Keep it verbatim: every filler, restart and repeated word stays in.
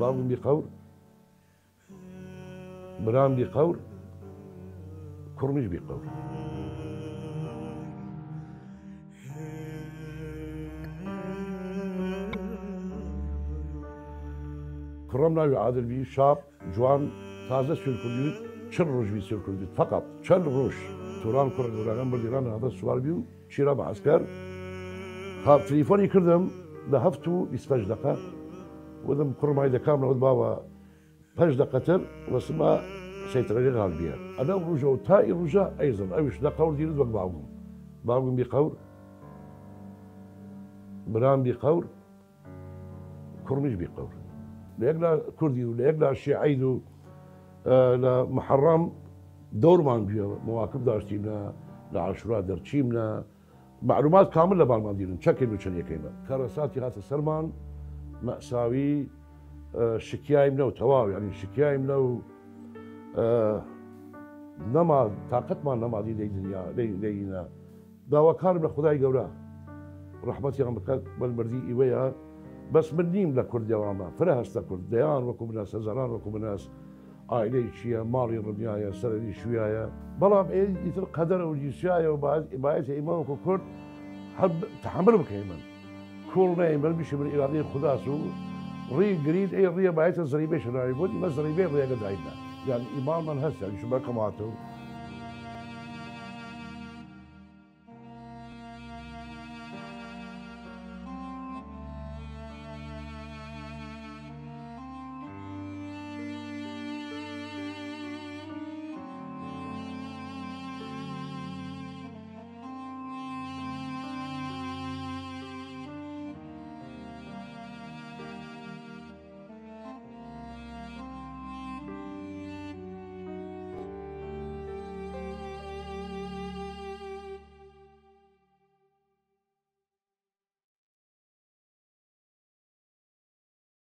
باوگم بی قەور، برام بی قەور، کوڕمیش بی قەور. کوڕم ناوی عادل بی، شاپ، جوان، تازە سوور کردوود، چل ڕوژ بی سوور کردوود فقط، چل ڕوژ. توران کوڕە گەوراگەم بردیران، هەدە سوار بی و چیرا بە عەسکەر. ها تلیفۆنی کردم لە هەفت و بیست پەنج دەقە، وتم کوڕمای دەکام نەوت باوە پەنج دەقەتر وەسمە سەیترەگە غالبیە. ئەنە ڕوژە و تا ئی ڕوژە ئەیزن، ئەویش لە قەور دیرد وەک باوگم. باوگم بی قەور، برام بی قەور، کوڕمیش بی قەور. لە یەک لا کوردی و لە یەک لا شیعەید و، ئە، لە محەڕەم دەورمان بیە، مواکب داشتیمنە، لە عاشورا دەرچیمنە، معلومات کامل لە بالمان دیرن، چەکەین و چەنیەکەیمە. کارەساتی هاتە سەرمان، مەساوی، ئە، شکیایم لەو تەواو، یعنی شکیایم لەو، ئە، نەما، تاقەتمان نەما دی لەی دنیا، لەی، لەی ئینە. داواکارم لە خودای گەورە، ڕەحمەتیان بکات، بەل مردی ئیوەیە. بەس من نیم لە کورد دەوامە، فرە هەستە کورد، دەیان وەکو منەس، هەزاران وەکو منەس، ئایلەی چیە، ماڵی ڕمیایە، سەرەری شویایە. بەڵام ئێ ئیتر قەدەرە و جیسیایە و باید، بایەتە ئیمە وەکو کورد هەب تەحەمل بکەیمن. کوڵ نەیمن، بشی من ئیرادەی خوداس و ڕی گرید ئەی ڕیە بایەتە زەریبەی شناوی بوون، ئیمە زەریبەی ڕێگە داینا. یعنی ئیمانمان هەست، یعنی شمە کەماتە و